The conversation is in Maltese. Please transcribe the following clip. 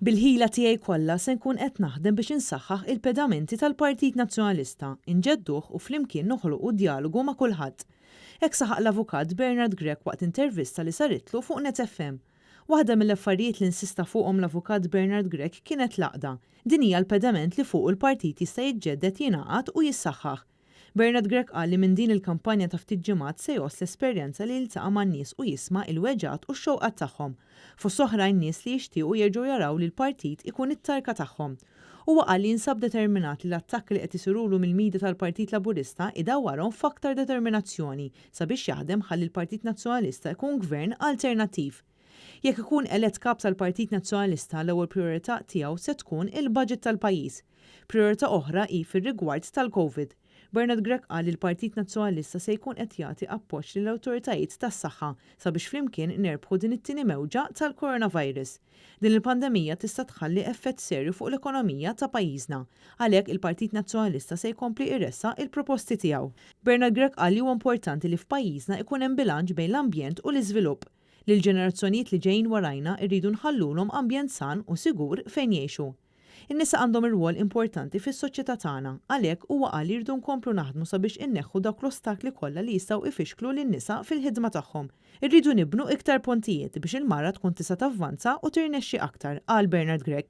Bil-ħila tiegħi kollha se nkun qed naħdem biex insaħħaħ il-pedamenti tal-Partit Nazzjonalista, inġedduh u flimkien noħloqu djalogu ma' kulħadd. Hekk saħaq l-Avukat Bernard Grech waqt intervista li saritlu fuq Net FM. Waħda mill-affarijiet li insista fuqhom l-Avukat Bernard Grech kienet l-għaqda. Din hija l-pedament li fuqu l-partit jista' jiġġedded, jingħaqad u jissaħħaħ. Bernard Grech qal li minn din il-kampanja ta' ftit ġimgħat se jgħożż l-esperjenza li jiltaqa' man-nies u jisma' il-weġgħat u x-xewqat tagħhom. Fost oħrajn nies li jixtiequ jerġgħu jaraw li l-partit ikun it-tarka tagħhom. Huwa qal li jinsab determinat li l-attakki li qed isirulu mill-media tal-Partit Laburista idawwarhom f'aktar determinazzjoni sabiex jaħdem ħalli l-Partit Nazzjonalista jkun gvern alternattiv. Jekk ikun elett Kap tal-Partit Nazzjonalista l-ewwel prijorità tiegħu se tkun il-budget tal-pajjiż. Prijorità oħra hi fir-rigward tal-Covid. Bernard Grech qal li l-Partit Nazzjonalista se jkun qed jagħti appoġġ lill-awtoritajiet tas-saħħa sabiex flimkien nerbħu din it-tieni mewġa tal-coronavirus. Din il-pandemija tista' tħalli effett serju fuq l-ekonomija ta' pajjiżna. Għalhekk il-Partit Nazzjonalista se jkompli jressaq il-proposti tiegħu. Bernard Grech qal li huwa importanti li f'pajjiżna ikun hemm bilanċ bejn l-ambjent u l-iżvilupp. Lill-ġenerazzjonijiet li ġejjin warajna rridu nħallulhom ambjent san u sigur fejn jgħixu. In-nisa għandhom irwol importanti fis-soċjetà tagħna, għalhekk huwa qal li rridu nkomplu naħdmu sabiex inneħħu dawk l-ostakli kollha li jistgħu ifixklu lin-nisa fil-ħidma tagħhom. Irridu nibnu iktar pontijiet biex il-mara tkun tista' tavvanza u tirnexxi aktar, qal Bernard Grech.